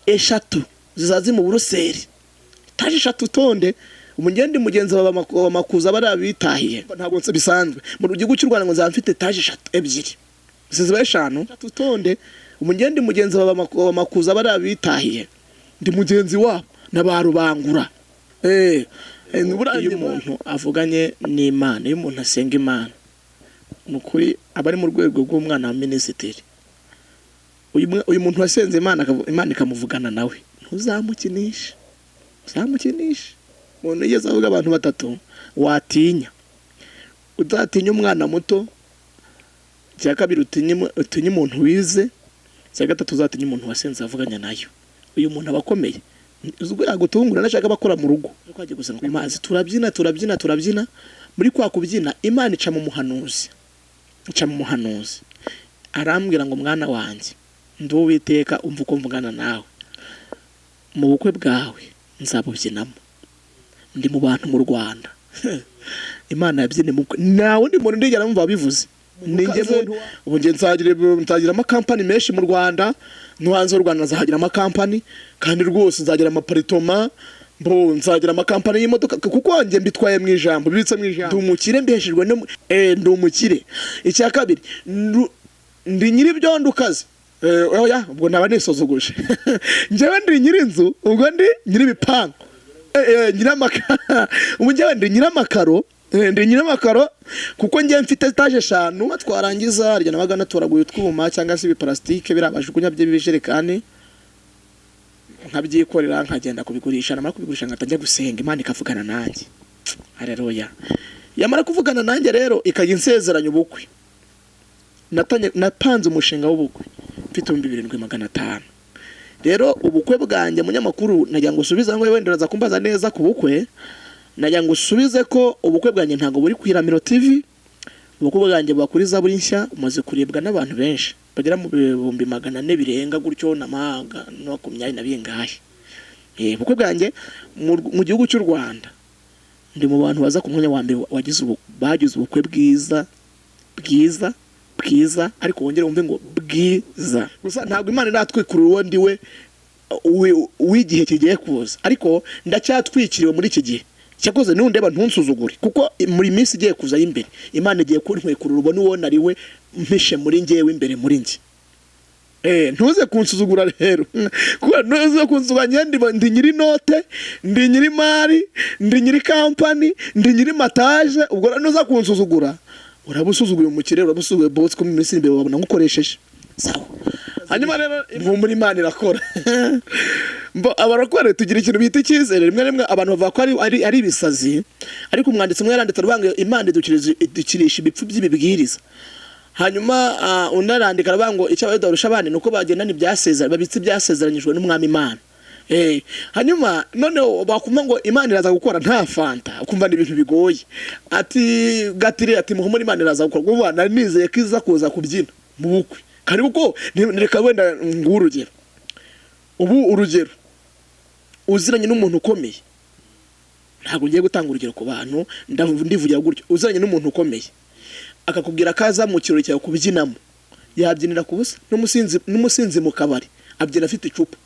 Eshatu zizazi mu Buruseli, etaje eshatu. Utonde umugende mugenzi wa Makuza bariya bitahiye. Ntabwo bisanzwe mu gihugu cy'u Rwanda ngo nzaba mfite etaje eshatu, ebyiri ziba eshanu. Utonde umugende mugenzi wa Makuza bariya bitahiye, ndi mugenzi wabo na ba Rubangura. Iyo umuntu avuganye n'Imana, iyo umuntu asenga Imana, ni ukuri aba ari mu rwego rw'umwana wa minisitiri. Uyu muntu wasenze Imana, Imana ikamuvugana nawe, ntuzamukinishe, uzamukinishe. Umuntu yigeze avuga abantu batatu watinya: uzatinya umwana muto, icya kabiri utinye umuntu wize, icya gatatu uzatinya umuntu wasenze avuganye nayo. Uyu muntu aba akomeye, ubwo yagutungura nashaka abakora mu rugo. Twagiye gusenga ku mazi, turabyina, turabyina, turabyina. Muri kwa kubyina, Imana ica mu muhanuzi, ica mu muhanuzi, arambwira ngo: "Mwana wanjye, ndi Uwiteka, umva uko mvugana nawe. Mu bukwe bwawe nzabubyinamo." Ndi mu bantu mu Rwanda Imana yabyine mu bukwe, nta wundi muntu ndigera numva wabivuze, ni njye muntu. Ubu njye nzagira amakampani menshi mu Rwanda, no hanze y'u Rwanda nzahagira amakampani, kandi rwose nzagira amaparitoma, mbo nzagira amakampani y'imodoka, kuko njye mbitwaye mu ijambo, bibitse mu ijambo. Ndi umukire mbiheshejwe no ndi umukire. Icya kabiri, ndi nyir'ibyondo ukaze. Oya, ubwo naba nisuzuguje. Njyewe ndi nyir'inzu, ubwo ndi nyir'ibipangu, nyir'amakaro. Ubu njyewe ndi nyir'amakaro, ndi nyir'amakaro, kuko njyewe mfite etaje eshanu. Twarangiza harya nabaga natoraguye utwuma cyangwa se ibiparasitike biriya bajugunya by'ibijerekani, nkabyikorera, nkagenda kubigurisha. Namara kubigurisha, nkahita njya gusenga, Imana ikavugana nanjye. Haleluya! Yamara kuvugana nanjye rero, ikajya insezeranya ubukwe. Napanze umushinga w'ubukwe mfite 7500. Rero ubukwe bwanjye, munyamakuru, nagira ngo usubize ngo wenda uraza kumbaza neza ku bukwe. Nagira ngo usubize ko ubukwe bwanjye ntabwo buri ku Iramiro TV. Ubukwe bwanjye buba kuri Zaburi Nshya, umaze kurebwa n'abantu benshi bagera mu 400,000 birenga gutyo na makumyabiri na bingahe. Ubukwe bwanjye mu gihugu cy'u Rwanda, ndi mu bantu baza ku mwanya wa mbere bagize ubukwe bwiza, bwiza, bwiza. Ariko wongere wumve ngo bwiza gusa. Ntabwo Imana iratwikurura uwo ndi we w'igihe kigiye kuza, ariko ndacyatwikiriwe muri iki gihe. Cyakoze nundeba ntunsuzugure, kuko muri minsi igiye kuza y'imbere, Imana igiye kuntwikurura, ubone uwo nari we mpishe muri njyewe, imbere muri njye. Ntuze kunsuzugura rero, kuko ntuze kunsuzugura. Njye ndi nyiri inote, ndi nyiri mari, ndi nyiri kampani, ndi nyiri mataje. Ubwo rero nuza kunsuzugura, uraba usuzuguye umukire, uraba usuzuguye boss, ko mu minsi iri imbere wabona ngukoresheje. Sawa. Hanyuma rero muri Imana irakora. Mbo abarokore tugira ikintu bita icyizere. Rimwe rimwe abantu bavuga ko ari ibisazi, ariko umwanditsi umwe yaranditse aravuga ngo Imana idukirisha ibipfu by'ibibwiriza. Hanyuma undi arandika aravuga ngo icyo Abayuda barusha abandi ni uko bagendana ibyasezeranye, babitse ibyasezeranyijwe n'Umwami Imana. Hanyuma noneho bakumva ngo Imana iraza gukora nta fanta, ukumva ni ibintu bigoye. Ati gatire, ati muhumure, Imana iraza gukora. Kuko nari nizeye ko iza kuza kubyina mu bukwe, kandi kuko reka wenda nguhe urugero. Ubu urugero, uziranye n'umuntu ukomeye, ntabwo ngiye gutanga urugero ku bantu, ndivugira gutyo: uziranye n'umuntu ukomeye akakubwira ko aza mu kirori cyawe kubyinamo, yabyinira ku busa? N'umusinzi mu kabari abyina afite icupa,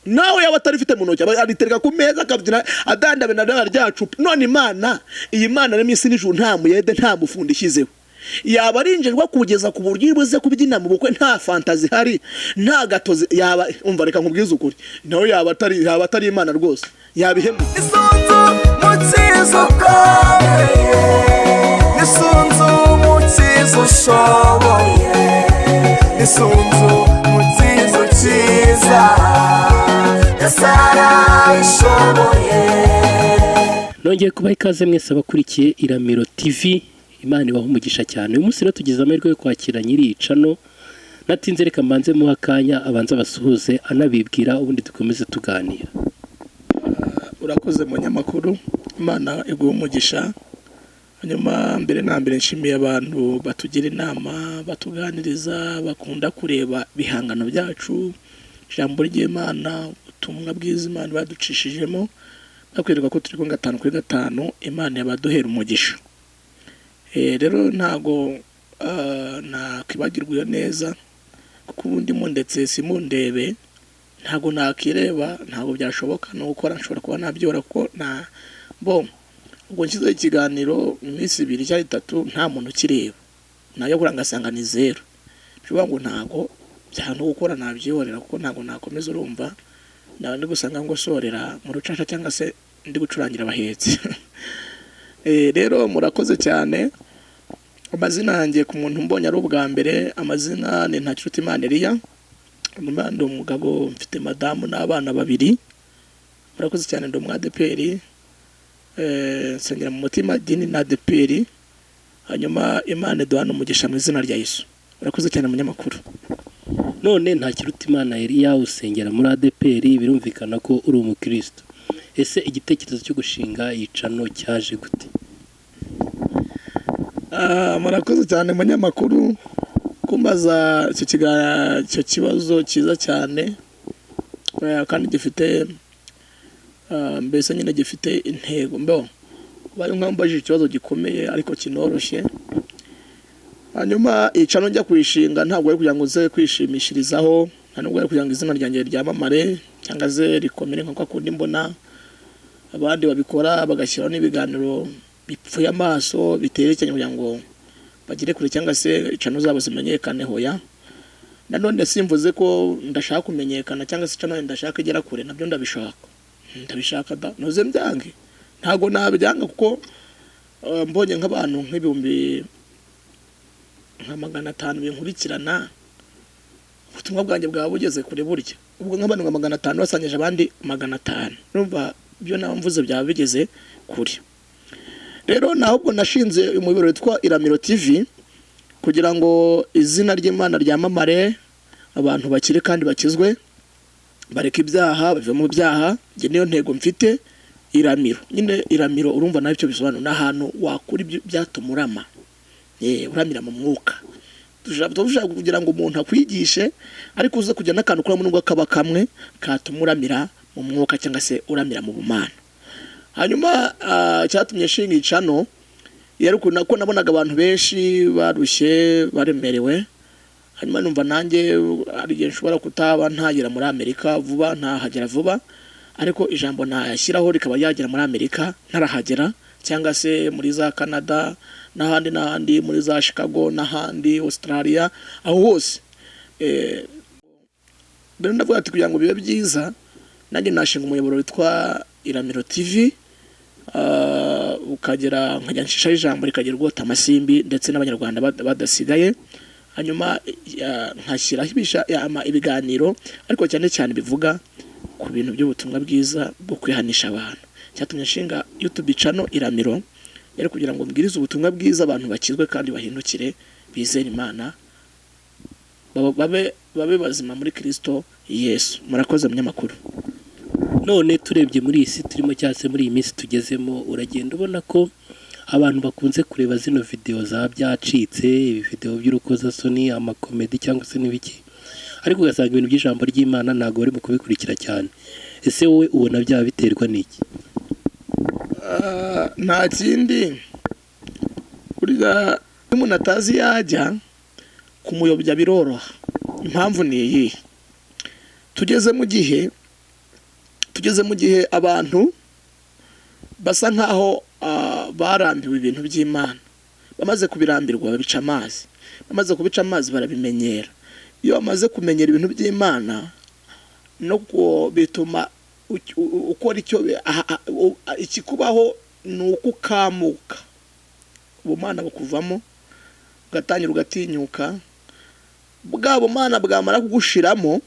nawe yaba atarifite mu ntoki aritereka ku meza, akabyina adandabe na rya cupa. None Imana, iyi Mana yaremye isi n'ijuru, nta muyede, nta mufundi ishyizeho, yaba arinjirwa kugeza ku buryo ibuze kubyina mu bukwe nta fanta zihari, nta gatozi? Yaba, umva, reka nkubwize ukuri, nawe yaba atari Imana rwose, yaba ihemu. Isunzu mukiza ukomeye, isunzu mukiza ushoboye, isunzu mukiza ukiza, ese arabishoboye. Nongeye kubaha ikaze mwese abakurikiye Iramiro TV, Imana ibaha umugisha cyane. Uyu munsi rero tugize amahirwe yo kwakira nyiri iyi channel. Natinze, reka mbanze muha akanya abanza basuhuze anabibwira, ubundi dukomeze tuganira. Urakoze munyamakuru, Imana iguha umugisha. Hanyuma mbere na mbere nshimiye abantu batugira inama, batuganiriza, bakunda kureba ibihangano byacu, ijambo ry'Imana, ubutumwa bwiza Imana baducishijemo, bakwereka ko turi kumwe gatanu kuri gatanu. Imana yabaduhera umugisha. Rero ntago nakwibagirwa iyo neza, kuko ubundi mu ndetse simundebe. Ntabwo nakireba, ntabwo byashoboka. No gukora nshobora kuba nabyora, kuko nta bo ubwo nshyizeho ikiganiro mu minsi 2 cyangwa 3 nta muntu ukireba, najya gukora ngasanga ni zero. Bivuga ngo ntabwo byaba no gukora nabyihorera, kuko ntabwo nakomeza. Urumva naba ndi gusanga ngosorera mu rucaca cyangwa se ndi gucurangira abahetsi. Rero murakoze cyane. Amazina yanjye, ku muntu mbonye ari ubwa mbere, amazina ni Ntakirutimana Eliya. Ndi umugabo, mfite madamu n'abana 2. Murakoze cyane. Ndi umu ADEPR, nsengera mu mutima, dini na ADEPR. Hanyuma Imana iduhane umugisha mu izina rya Yesu. Murakoze cyane, munyamakuru. None Ntakirutimana Eliya, usengera muri ADEPR, birumvikana ko uri umukristo. Ese igitekerezo cyo gushinga iyi channel cyaje gute? Murakoze cyane, munyamakuru, kumbaza icyo kibazo cyiza cyane, kandi gifite mbese nyine gifite intego. Mbo bari nk'ambajije ikibazo gikomeye ariko kinoroshye. Hanyuma iyi channel njya kuyishinga ntabwo ari kugira ngo nze kwishimishirizaho, nta nubwo ari kugira ngo izina ryanjye ryamamare cyangwa se rikomere nka kwa kundi mbona abandi babikora, bagashyiraho n'ibiganiro bipfuye amaso biterekeranye kugira ngo bagere kure cyangwa se channel zabo zimenyekane. Hoya, nanone simvuze ko ndashaka kumenyekana cyangwa se channel ndashaka igera kure. Nabyo ndabishaka, ndabishaka da, noze mbyange? Ntabwo nabyanga, kuko mbonye nk'abantu nk'ibihumbi nka 500 binkurikirana, ubutumwa bwanjye bwaba bugeze kure burya. Ubwo nk'abantu nka 500 basangije abandi 500, urumva ibyo nawe mvuze byaba bigeze kure. Rero nahubwo nashinze umuyoboro witwa Iramiro TV kugira ngo izina ry'Imana ryamamare, abantu bakire kandi bakizwe, bareke ibyaha, bave mu byaha. Njye niyo ntego mfite. Iramiro nyine, iramiro urumva nawe icyo bisobanura, ni ahantu wakura ibyo byatuma urama, uramira mu mwuka. Dushaka kugira ngo umuntu akwigishe, ariko uze kujya n'akantu kuramo, nubwo kaba kamwe katuma uramira mu mwuka cyangwa se uramira mu bumana. Hanyuma icyatumye nshinga iyi channel yari ukuntu ko nabonaga abantu benshi barushye, baremerewe. Hanyuma numva nanjye hari igihe nshobora kutaba ntagera muri Amerika vuba, ntahagera vuba, ariko ijambo nayashyiraho rikaba ryagera muri Amerika ntarahagera, cyangwa se muri za Canada n'ahandi n'ahandi, muri za Chicago n'ahandi, Australia, aho hose. Rero ndavuga ati kugira ngo bibe byiza, nanjye nashinga umuyoboro witwa Iramiro TV, ukagera nkajya nshishaho ijambo rikagera rwota amasimbi ndetse n'abanyarwanda badasigaye. Hanyuma nkashyiraho ibiganiro, ariko cyane cyane bivuga ku bintu by'ubutumwa bwiza bwo kwihanisha abantu. Cyatumye nshinga YouTube channel Iramiro yari kugira ngo mbwirize ubutumwa bwiza, abantu bakizwe kandi bahindukire, bizere Imana, babe bazima muri Kristo Yesu. Murakoze, munyamakuru. None turebye muri iyi si turimo, cyangwa se muri iyi minsi tugezemo, uragenda ubona ko abantu bakunze kureba zino videwo za byacitse, ibi videwo by'urukozasoni, amakomedi cyangwa se n'ibiki, ariko ugasanga ibintu by'ijambo ry'Imana ntabwo barimo kubikurikira cyane. Ese wowe ubona byaba biterwa n'iki? Nta kindi, burya iyo umuntu atazi yajya kumuyobya biroroha. Impamvu ni iyi: tugeze mu gihe abantu basa nkaho barambiwe ibintu by'Imana. Bamaze kubirambirwa babica amazi, bamaze kubica amazi barabimenyera. Iyo bamaze kumenyera ibintu by'Imana no bituma ukora icyo ikikubaho ni uko ukamuka, ubumana bukuvamo, ugatangira ugatinyuka. Bwa bumana bwamara kugushiramo,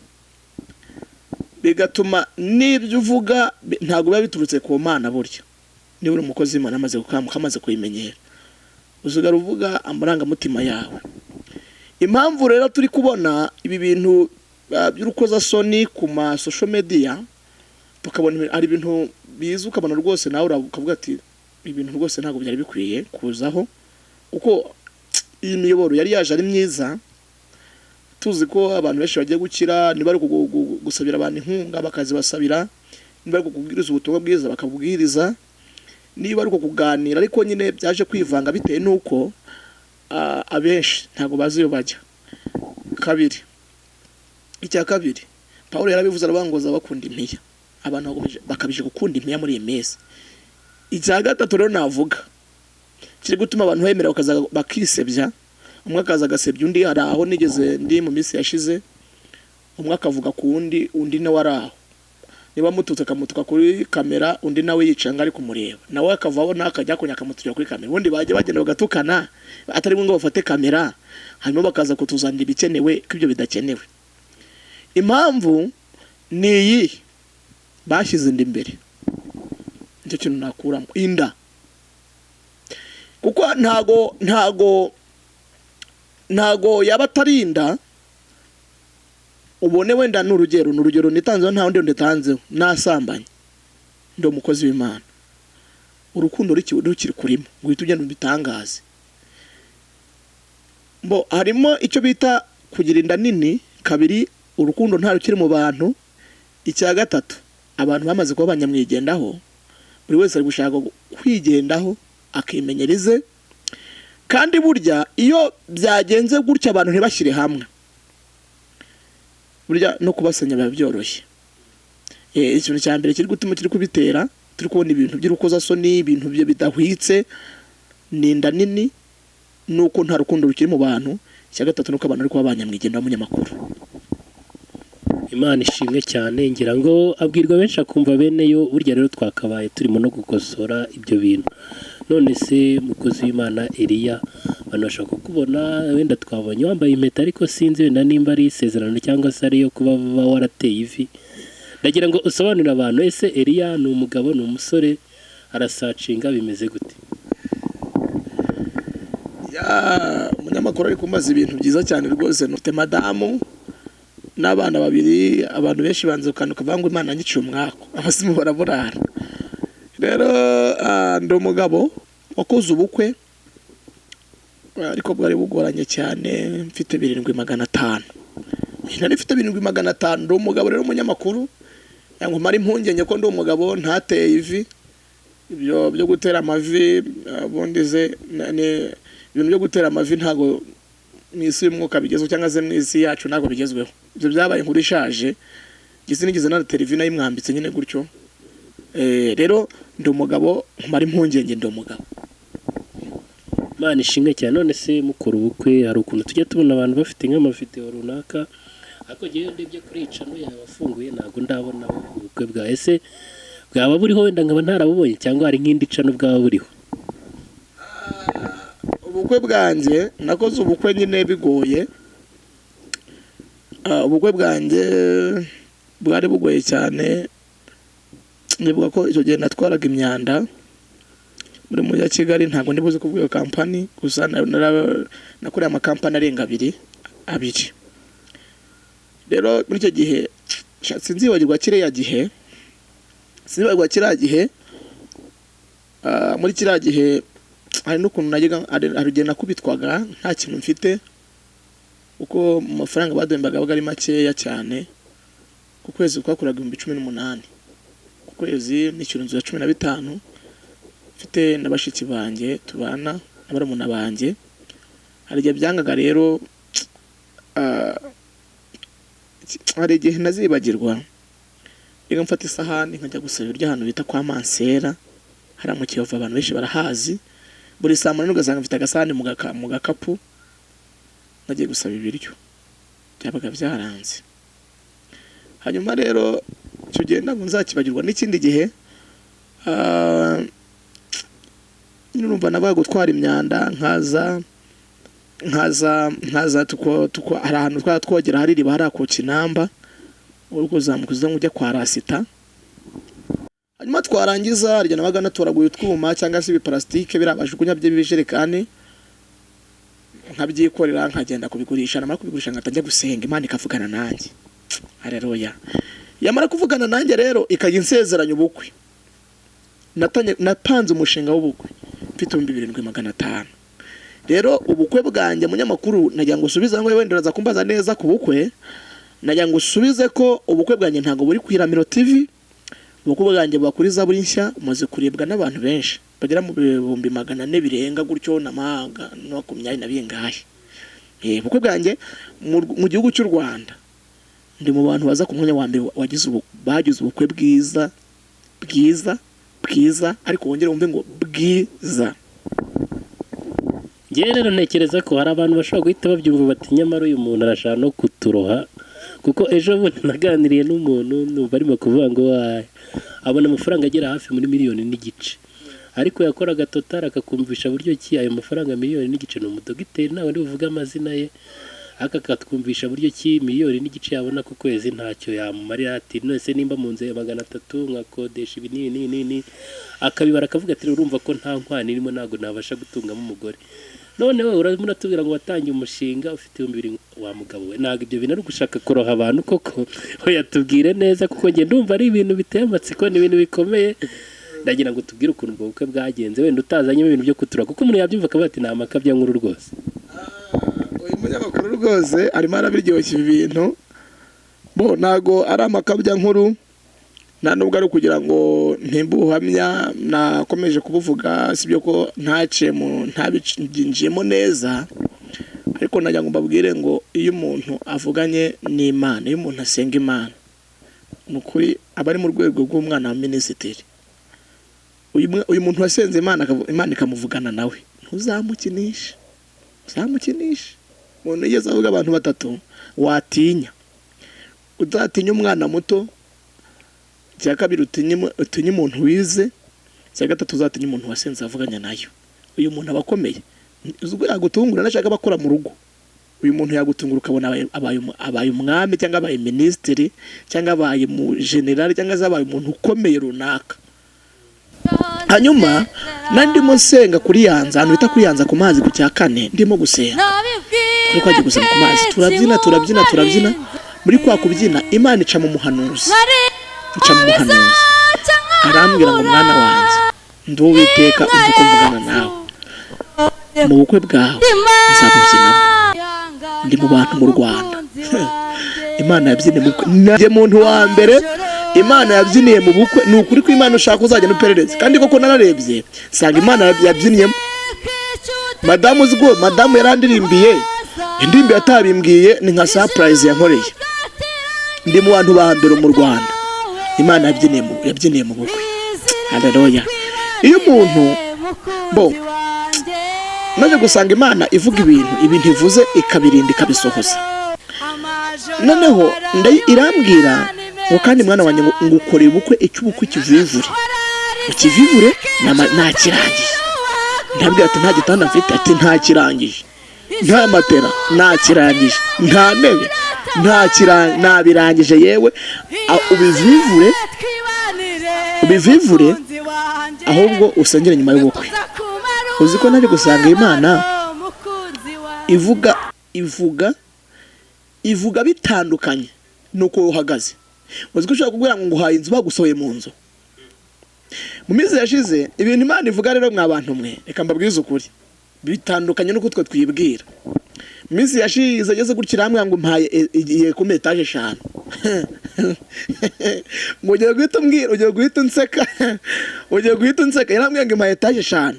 bigatuma n'ibyo uvuga ntabwo biba biturutse ku Mana. Burya niba uri umukozi w'Imana amaze gukamuka, amaze kuyimenyera, usigara uvuga amarangamutima yawe. Impamvu rero turi kubona ibi bintu by'urukozasoni ku ma social media, tukabona hari ibintu biza, ukabona rwose nawe ukavuga ati ibintu rwose ntabwo byari bikwiye kuzaho, kuko iyi miyoboro yari yaje ari myiza, tuzi ko abantu benshi bagiye gukira. Niba ari gusabira abantu inkunga bakazibasabira, niba ari kubwiriza ubutumwa bwiza bakabwiriza, niba ari kuganira, ariko nyine byaje kwivanga bitewe n'uko abenshi ntabwo bazi iyo bajya. Kabiri, icya kabiri, Pawulo yarabivuze, aravuga ngo bakunda impiya. Abantu bakabije gukunda impiya muri iyi minsi. Icya gatatu rero navuga kiri gutuma abantu bemera bakaza bakisebya, umwe akaza agasebya undi. Hari aho nigeze ndi mu minsi yashize, umwe akavuga ku wundi, undi nawe ari aho, niba amututse akamutuka kuri kamera, undi nawe yicaye ngo ari kumureba, nawe akavaho nawe akajya kunya akamutukira kuri kamera. Ubundi bajya bagenda bagatukana atari ngombwa bafate kamera, hanyuma bakaza kutuzanira ibikenewe ko ibyo bidakenewe. Impamvu ni iyi: bashyize inda imbere. Nicyo kintu nakuramo inda, kuko ntago yaba atari inda. Ubone wenda ni urugero nitanzeho, nta wundi nitanzeho, nasambanye, ndi umukozi w'Imana, urukundo rukiri kurimo, ngo uhite ugenda ubitangaze. Mbo harimo icyo bita kugira inda nini. Kabiri, urukundo nta rukiri mu bantu. Icya gatatu, abantu bamaze kuba abanyamwigendaho, buri wese ari gushaka kwigendaho akimenyereze. Kandi burya iyo byagenze gutya, abantu ntibashyire hamwe, burya no kubasenya biba byoroshye. Ikintu cya mbere kiri gutuma, kiri kubitera, turi kubona ibintu by'urukozasoni, ibintu bidahwitse, ni inda nini, nuko nta rukundo rukiri mu bantu. Icya gatatu nuko abantu bari kuba abanyamwigendaho, umunyamakuru. Imana ishimwe cyane. Ngira ngo abwirwa benshi akumva bene yo. Burya rero twakabaye turimo no gukosora ibyo bintu. None se mukozi w'Imana Eliya, abantu bashobora kukubona, wenda twabonye wambaye impeta, ariko sinzi wenda nimba ari isezerano cyangwa se ariyo kuba warateye ivi. Ndagira ngo usobanurire abantu, ese Eliya ni umugabo, ni umusore, arasacinga, bimeze gute? Ya, umunyamakuru ari kumbaza ibintu byiza cyane rwose. Nufite madamu n'abana babiri. Abantu benshi banze kukantu kavuga ngo Imana nyiciye umwaku, abasimu baraburara. Rero ndi umugabo wakoze ubukwe, ariko bwari bugoranye cyane. Mfite 7,500, nari mfite 7,500. Ndi umugabo rero, umunyamakuru, ngo mare impungenge ko ndi umugabo ntateye ivi. Ibyo byo gutera amavi, ubundi ze ibintu byo gutera amavi ntabwo mu isi y'umwuka bigezweho, cyangwa se mu isi yacu ntabwo bigezweho. Ibyo byabaye inkuru ishaje. Ngeze nigeze natera ivi, nayimwambitse nyine gutyo. Rero ndi umugabo, mara impungenge, ndi umugabo. Imana ishimwe cyane. None se mukora ubukwe, hari ukuntu tujya tubona abantu bafite nk'amavideo runaka, ariko ngewe ndebye kuri iyi channel yawe wafunguye ntabwo ndabona ubukwe bwawe. Ese bwaba buriho wenda nkaba ntarabubonye, cyangwa hari nk'indi channel bwaba buriho? Ubukwe bwanjye, nakoze ubukwe nyine bigoye. Ubukwe bwanjye bwari bugoye cyane. Nibuka ko icyo gihe natwaraga imyanda muri mujyi wa Kigali. Ntabwo ndibuze kuvuga iyo kampani, gusa nakoreye amakampani arenga abiri. Rero muri icyo gihe sinzibagirwa kiriya gihe, sinzibagirwa kiriya gihe. Muri kiriya gihe hari n'ukuntu najyaga, hari igihe nakubitwaga nta kintu mfite, kuko mu mafaranga baduhembaga yabaga ari makeya cyane. Ku kwezi twakoraga 18,000 ku kwezi, nishyura inzu ya 15, mfite na bashiki banjye tubana na barumuna banjye. Hari igihe byangaga rero. Hari igihe ntazibagirwa, rero mfata isahani nkajya gusaba ibiryo ahantu bita kwa Mansera, hariya mu Kiyovu, abantu benshi barahazi. Buri saa 8 ugasanga mfite agasahani mu gakapu nagiye gusaba ibiryo, byabaga byaranze. Hanyuma rero icyo gihe ntabwo nzakibagirwa. N'ikindi gihe, nyine urumva nabaga gutwara imyanda, nkaza tuko hari ahantu twaba twogera, hari iriba hariya ku Kinamba, uri kuzamuka uza ujya kwa Rasita. Hanyuma twarangiza, harya nabaga natoraguye utwuma cyangwa se ibiparasitike biriya bajugunya by'ibijerekani, nkabyikorera nkagenda kubigurisha. Namara kubigurisha nkahita njya gusenga, Imana ikavugana nanjye. Haleluya! Yamara kuvugana nanjye rero ikajya insezeranya ubukwe. Napanze umushinga w'ubukwe mfite 7,500. Rero ubukwe bwanjye, munyamakuru, nagira ngo usubize ngo wenda uraza kumbaza neza ku bukwe. Nagira ngo usubize ko ubukwe bwanjye ntabwo buri ku Iramiro TV. Ubukwe bwanjye buba kuri Zaburi Nshya, bumaze kurebwa n'abantu benshi bagera mu 400,000 birenga gutyo na makumyabiri na bingahe. Ubukwe bwanjye mu gihugu cy'u Rwanda. Ndi mu bantu baza ku mwanya wa mbere bagize ubukwe bwiza bwiza bwiza, ariko wongere wumve ngo bwiza. Ngewe rero ntekereza ko hari abantu bashobora guhita babyumva bati: "Nyamara uyu muntu arashaka no kuturoha," kuko ejo bundi naganiriye n'umuntu, numva arimo kuvuga ngo abona amafaranga agera hafi muri 1.5 miliyoni, ariko yakoraga total akakumvisha buryo ki ayo mafaranga 1.5 miliyoni, ni umudogiteri, ntawe ndi buvuge amazina ye, ariko akatwumvisha buryo ki 1.5 miliyoni yabona ku kwezi ntacyo yamumarira. Ati: "None se nimba mu nzu ya 300 nkakodesha ibi n'ibi n'ibi n'ibi," akabibara akavuga ati: "Urumva ko nta nkwano irimo, ntabwo nabasha gutungamo umugore." None wowe urimo uratubwira ngo watangiye umushinga ufite 2000. Wa mugabo we, ntabwo ibyo bintu ari ugushaka kuroha abantu koko? Oya, tubwire neza, kuko njye ndumva ari ibintu biteye amatsiko, ni ibintu bikomeye. Ndagira ngo tubwire ukuntu ubwo bukwe bwagenze, wenda utazanyemo ibintu byo kutura, kuko umuntu yabyumva akavuga ati: "Ni amakabya nkuru rwose." Uyu munyamakuru rwose arimo arabiryoshya ibi bintu. Bo ntago ari amakabya nkuru, nta nubwo ari ukugira ngo ntimbe ubuhamya nakomeje kubuvuga. Sibyo ko ntaciyemo, ntabicinjiyemo neza, ariko nagira ngo mbabwire ngo iyo umuntu avuganye n'Imana, iyo umuntu asenga Imana, ni ukuri aba ari mu rwego rw'umwana wa minisitiri. Uyu muntu wasenze Imana, Imana ikamuvugana nawe, ntuzamukinishe, uzamukinishe. Umuntu yigeze avuga abantu batatu watinya: uzatinya umwana muto, icya kabiri utinye umuntu wize, icya gatatu uzatinya umuntu wasenze avuganya nayo. Uyu muntu aba akomeye. Uzi ubwo yagutungura, nashaka abakora mu rugo, uyu muntu yagutungura ukabona abaye umwami, cyangwa abaye minisitiri, cyangwa abaye mu generali, cyangwa se abaye umuntu ukomeye runaka. Hanyuma nari ndimo nsenga kuri Yanza, ahantu bita kuri Yanza ku mazi ku cya kane. Ndimo gusenga kuri kwagiye gusenga ku mazi, turabyina, turabyina, turabyina. Muri kwa kubyina, Imana ica mu muhanuzi, ica mu muhanuzi, arambwira ngo: "Mwana wanjye, ndi Uwiteka, umva uko mvugana nawe. Mu bukwe bwawe nzabubyinamo." Ndi mu bantu mu Rwanda Imana yabyiniye mu bukwe. Njye muntu wa mbere Imana yabyiniye mu bukwe. Ni ukuri ko Imana, ushaka uzajya n'uperereza. Kandi koko nararebye nsanga Imana yabyinnyemo madamu. Uziko madamu yarandirimbiye indirimbo yatabimbwiye? Ni nka surprise yankoreye. Ndi mu bantu ba mbere mu Rwanda Imana yabyiniye mu bukwe. Haleluya! Iyo umuntu bo maze gusanga Imana ivuga ibintu, ibintu ivuze ikabirinda, ikabisohoza. Noneho irambwira ngo: "Kandi mwana wanjye, ngo ngukore ubukwe, icy'ubukwe kivivure, ukivivure ntakirangije." Ndabwira ati: "Nta gitanda mfite." Ati: "Ntakirangije. Nta matera, ntakirangije. Nta ntebe, ntabirangije. Yewe, ubivivure, ubivivure, ahubwo usengere nyuma y'ubukwe." Uzi ko nari gusanga Imana ivuga, ivuga, ivuga bitandukanye nuko uhagaze. Uzi ko ushobora kubwira ngo nguhaye inzu, bagusohoye mu nzu mu minsi yashize? Ibintu Imana ivuga rero, mwa bantu mwe, reka mbabwize ukuri, bitandukanye n'uko twe twibwira. Mu minsi yashize ageze gutya irambwira ngo mpaye igiye kuri etaje 5. Ngo ugiye guhita umbwira, ugiye guhita unseka, ugiye guhita unseka. Yarambwira ngo impaye etaje 5,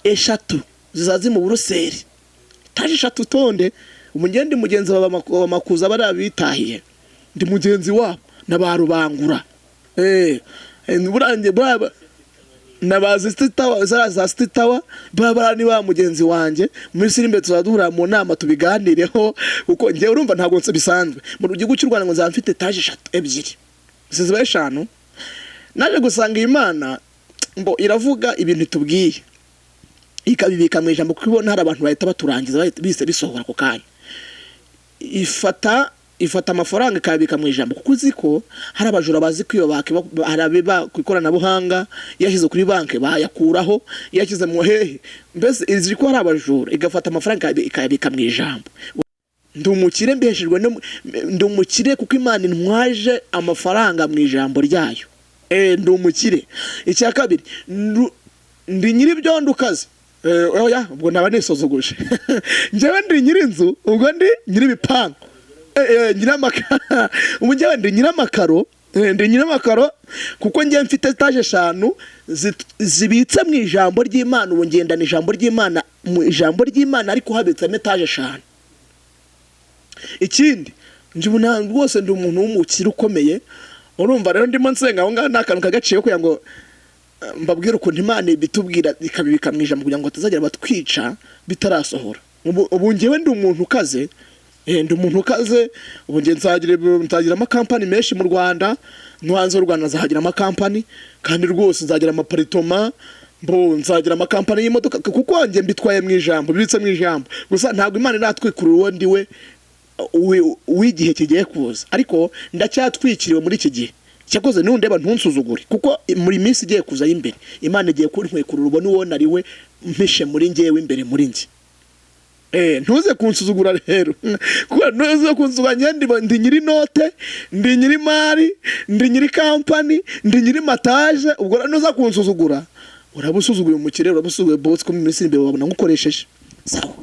3 zizaza mu Buruseli. Etaje 3, utonde. Umugende mugenzi wa Makuza, bariya bitahiye, ndi mugenzi wabo na ba Rubangura, burangiye buriya na ba City Tower, zariya za City Tower, buriya ni ba mugenzi wanjye. Mu minsi iri imbere tuzajya duhurira mu nama tubiganireho, kuko njyewe urumva ntabwo bisanzwe mu gihugu cy'u Rwanda ngo nzaba mfite etaje 3, 2 ziba 5. Naje gusanga iyi Mana ngo iravuga ibintu itubwiye ikabibika mu ijambo, kuko ibona hari abantu bahita baturangiza, bahita bise bisohora ako kanya. Ifata amafaranga ikayabika mu ijambo, kuko uzi ko hari abajura bazi kwiba, hari abiba ku ikoranabuhanga. Iyo yashyize kuri banki bayakuraho, iyo yashyize mu hehe, mbese izi ko hari abajura, igafata amafaranga ikayabika mu ijambo. Ndi umukire mbeshejwe no ndi umukire kuko Imana intwaje amafaranga mu ijambo ryayo. Ndi umukire. Icya kabiri, ndi nyir'ibyondo ukaze. Oya, ubwo naba nisuzuguje. Njyewe ndi nyir'inzu, ubwo ndi nyir'ibipangu, nyir'amakaro. Ubu njyewe ndi nyir'amakaro, ndi nyir'amakaro kuko njyewe mfite etaje 5 zibitse mu ijambo ry'Imana. Ubu ngendana ijambo ry'Imana, mu ijambo ry'Imana ariko habitsemo etaje 5. Ikindi, Njye ubu rwose ndi umuntu w'umukire ukomeye. Urumva rero ndimo nsenga aho ngaho, ni akantu kagaciro kugira ngo mbabwire ukuntu Imana ibitubwira ikabibika mu ijambo kugira ngo hatazagira abatwica bitarasohora. Ubu njyewe ndi umuntu ukaze, ndi umuntu ukaze. Ubu njye nzagira amakampani menshi mu Rwanda, no hanze y'u Rwanda nzahagira amakampani, kandi rwose nzagira amaparitoma, mbo nzagira amakampani y'imodoka, kuko njye mbitwaye mu ijambo, bibitse mu ijambo. Gusa ntabwo Imana iratwikurura uwo ndi we w'igihe kigiye kuza, ariko ndacyatwikiriwe muri iki gihe. Cyakoze nundeba ntunsuzugure, kuko muri minsi igiye kuza y'imbere Imana igiye kuntwikurura, ubone uwo nari we mpishe muri njyewe imbere muri njye. Ntuze kunsuzugura rero, kuko ntuze kunsuzugura. Njye ndi nyiri inote, ndi nyiri mari, ndi nyiri kampani, ndi nyiri mataje. Ubwo rero nuza kunsuzugura uraba usuzuguye umukire, uraba usuzuguye boss, ko mu minsi iri imbere wabona ngukoresheje. Sawa.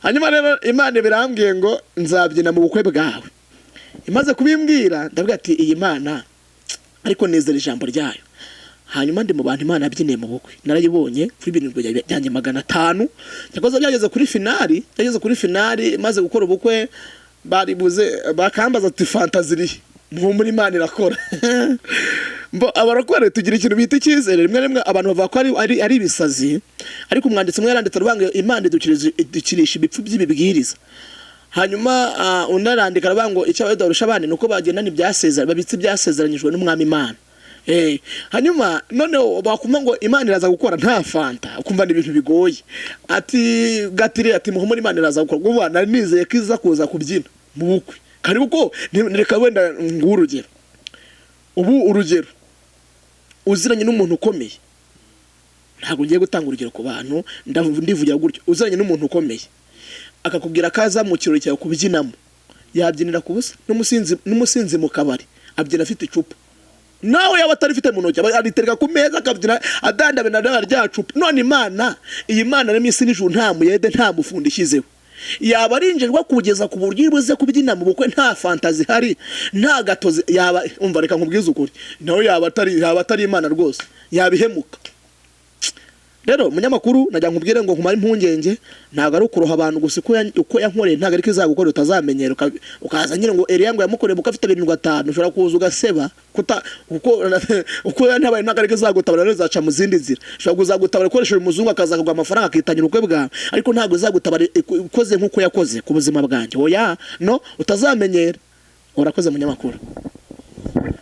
Hanyuma rero Imana birambwiye ngo nzabyina mu bukwe bwawe. Imaze kubimbwira ndavuga ati iyi Mana, ariko nizera ijambo ryayo. Hanyuma ndi mu bantu Imana yabyiniye mu bukwe, narayibonye kuri 7500. Cyakoze byageze kuri finale, byageze kuri finale maze gukora ubukwe, bari buze bakambaza ati fanta zirihe? Muri Imana irakora. Mbo abarokore tugira ikintu bita icyizere. Rimwe rimwe abantu bavuga ko ari ibisazi, ariko umwanditsi umwe yaranditse aravuga ngo Imana idukirisha ibipfu by'ibibwiriza. Hanyuma undi arandika aravuga ngo icyo Abayuda barusha abandi ni uko bagendana ibyasezeranye, babitse ibyasezeranyijwe n'Umwami Imana. Hanyuma noneho bakumva ngo Imana iraza gukora nta fanta, ukumva ni ibintu bigoye. Ati gatire, ati muhumure, Imana iraza gukora. Kuba nari nizeye ko iza kuza kubyina mu bukwe, kandi kuko reka wenda nguhe urugero. Ubu urugero uziranye n'umuntu ukomeye, ntabwo ngiye gutanga urugero ku bantu, ndivugira gutyo. Uziranye n'umuntu ukomeye akakubwira ko aza mu kirori cyawe kubyinamo, yabyinira ku busa? N'umusinzi mu kabari abyina afite icupa, nawe yaba atarifite mu ntoki aritereka ku meza akabyina adandabena na rya cupa. None Imana, iyi Mana yaremye isi n'ijuru, nta muyede nta mufundi ishyizeho, yaba arinjirwa kugeza ku buryo ibuze kubyina mu bukwe nta fanta zihari, nta gatozi? Yaba, umva, reka nkubwize ukuri, nawe yaba atari Imana rwose, yabihemuka. Rero umunyamakuru, najya nkubwire ngo nkumare impungenge, ntabwo ari ukuroha abantu gusa. Uko yankoreye ntabwo ariko izagukora. Utazamenyera ukaza nyine ngo Eliya ngo yamukoreye kuko afite 75, ushobora kuza ugaseba kuta uko uko yantabaye. Ntabwo ariko izagutabara rero, izaca mu zindi nzira. Ushobora kuzagutabara ikoresheje umuzungu akaza akaguha amafaranga akitangira ubukwe bwawe, ariko ntabwo izagutabara ikoze nk'uko yakoze ku buzima bwanjye. Oya, no utazamenyera. Urakoze, munyamakuru.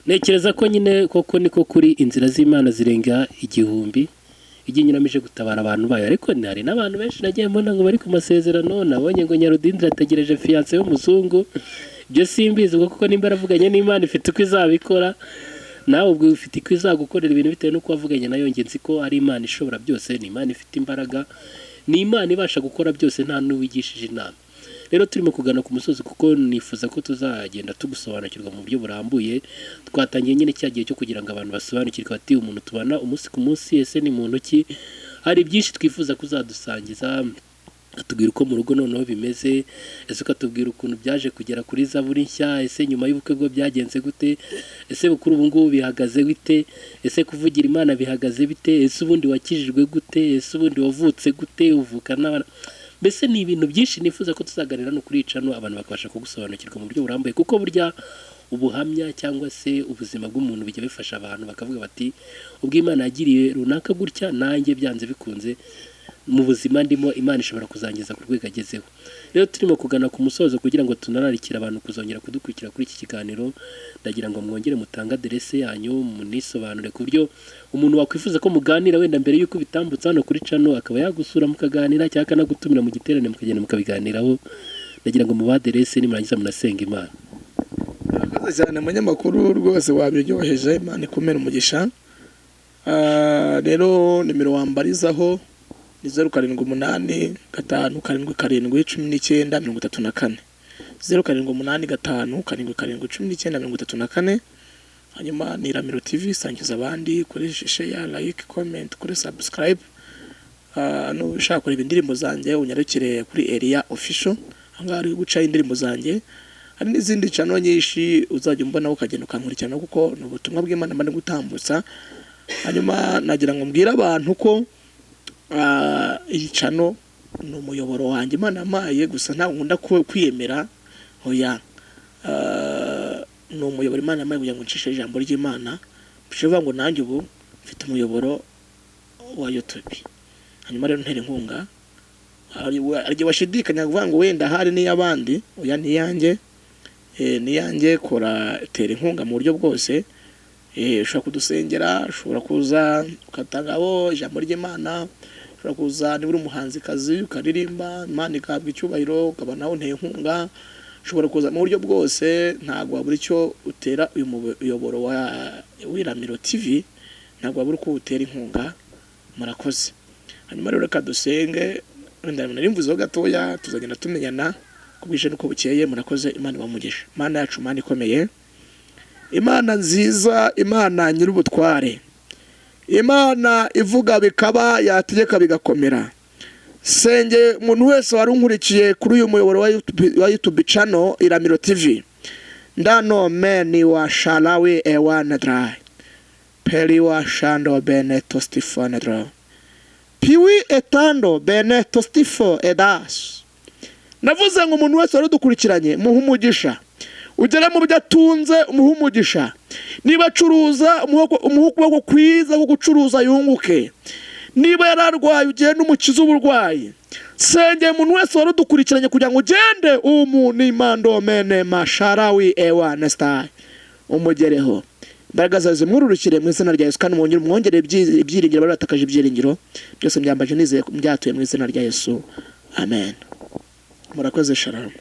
Ntekereza ko nyine koko niko kuri, inzira z'Imana zirenga igihumbi, ijya inyuramo gutabara abantu bayo. Ariko hari n'abantu benshi nagiye mbona ngo bari ku masezerano, nabonye ngo Nyarudindiri ategereje fiancé w'umuzungu. Ibyo simbizi ubwo, kuko nimba yaravuganye n'Imana ifite uko izabikora, nawe ubwo ufite uko izagukorera ibintu bitewe n'uko wavuganye nayo. Njye nzi ko ari Imana ishobora byose, ni Imana ifite imbaraga, ni Imana ibasha gukora byose, nta n'uwigishije inama. Rero turimo kugana ku musozi, kuko nifuza ko tuzagenda tugusobanukirwa mu buryo burambuye. Twatangiye nyine cya gihe cyo kugira ngo abantu basobanukirwe bati umuntu tubana umunsi ku munsi ese ni muntu ki? Hari byinshi twifuza kuzadusangiza, ukatubwira uko mu rugo noneho bimeze, ese ukatubwira ukuntu byaje kugera kuri zaburi nshya, ese nyuma y'ubukwe bwo byagenze gute, ese kuri ubu ngubu bihagaze bite, ese kuvugira Imana bihagaze bite, ese ubundi wakijijwe gute, ese ubundi wavutse gute, uvuka n'abana, mbese ni ibintu byinshi nifuza ko tuzaganira no kuri cano, abantu bakabasha kugusobanukirwa mu buryo burambuye, kuko burya ubuhamya cyangwa se ubuzima bw'umuntu bijya bifasha abantu, bakavuga bati ubwo Imana yagiriye runaka gutya, nanjye byanze bikunze mu buzima ndimo Imana ishobora kuzangeza ku rwego agezeho. Rero turimo kugana ku musozo, kugira ngo tunararikire abantu kuzongera kudukurikira kuri iki kiganiro, ndagira ngo mwongere mutange aderese yanyu, munisobanure, ku buryo umuntu wakwifuza ko muganira wenda mbere y'uko bitambutsa hano kuri cano akaba yagusura mukaganira, cyangwa akanagutumira mu giterane mukagenda mukabiganiraho. Ndagira ngo mubahe aderese, nimurangiza munasenga Imana. Murakoze cyane munyamakuru, rwose wabiryoheje, Imana ikumere umugisha. Rero nimero wambarizaho ni 0785771934, 0785771934. Hanyuma ni Iramiro TV. Sangiza abandi kuri share, like, comment, kuri subscribe. Nushaka kureba indirimbo zanjye unyarukire kuri Elia Official, aho ngaho ari gucaho indirimbo zanjye. Hari n'izindi channel nyinshi uzajya umbona, ukagenda ukankurikirana, kuko ni ubutumwa bw'Imana mba ndi gutambutsa. Hanyuma nagira ngo mbwire abantu ko iyi channel ni umuyoboro wanjye Imana yampaye, gusa ntabwo nkunda kwiyemera, oya. Ni umuyoboro Imana yampaye kugira ngo ncishe ijambo ry'Imana. Bishoboka ngo nanjye ubu mfite umuyoboro wa YouTube. Hanyuma rero ntera inkunga, hari igihe washidikanya kuvuga ngo wenda hari n'iy'abandi, oya, ni iyanjye. Ni iyanjye. Kora, tera inkunga mu buryo bwose. Ushobora kudusengera, ushobora kuza ugatangaho ijambo ry'Imana, ushobora kuza niba uri umuhanzikazi ukaririmba, Imana igahabwa icyubahiro, ukaba nawe unteye inkunga. Ushobora kuza mu buryo bwose, ntabwo wabura icyo utera uyu muyoboro wa w'Iramiro TV, ntabwo wabura uko utera inkunga. Murakoze. Hanyuma rero reka dusenge, wenda nari mvuzeho gatoya, tuzagenda tumenyana uko bwije n'uko bukeye. Murakoze, Imana ibamugisha. Imana yacu, Imana ikomeye, Imana nziza, Imana nyir'ubutware, Imana ivuga bikaba, yategeka bigakomera, senge umuntu wese wari unkurikiye kuri uyu muyoboro wa YouTube channel Iramiro TV. Ndano meni wa shalawi ewana dry peri wa shando bene tostifone dro piwi etando bene tostifo edas. Navuze ngo umuntu wese wari udukurikiranye, muhe umugisha, ugere mu byo atunze, umuhe umugisha. Niba acuruza, umuhe ukuboko kwiza ko gucuruza, yunguke. Niba yari arwaye, ugende umukize uburwayi. Sengeye umuntu wese wari udukurikiranye kugira ngo ugende umunimando masharawi ewa nesitayi, umugereho, imbaraga zawe zimwururukire mu izina rya Yesu, kandi umwongere ibyiringiro bari batakaje ibyiringiro. Byose mbyambaje nizeye, byatuye mu izina rya Yesu, amen. Murakoze, shalom.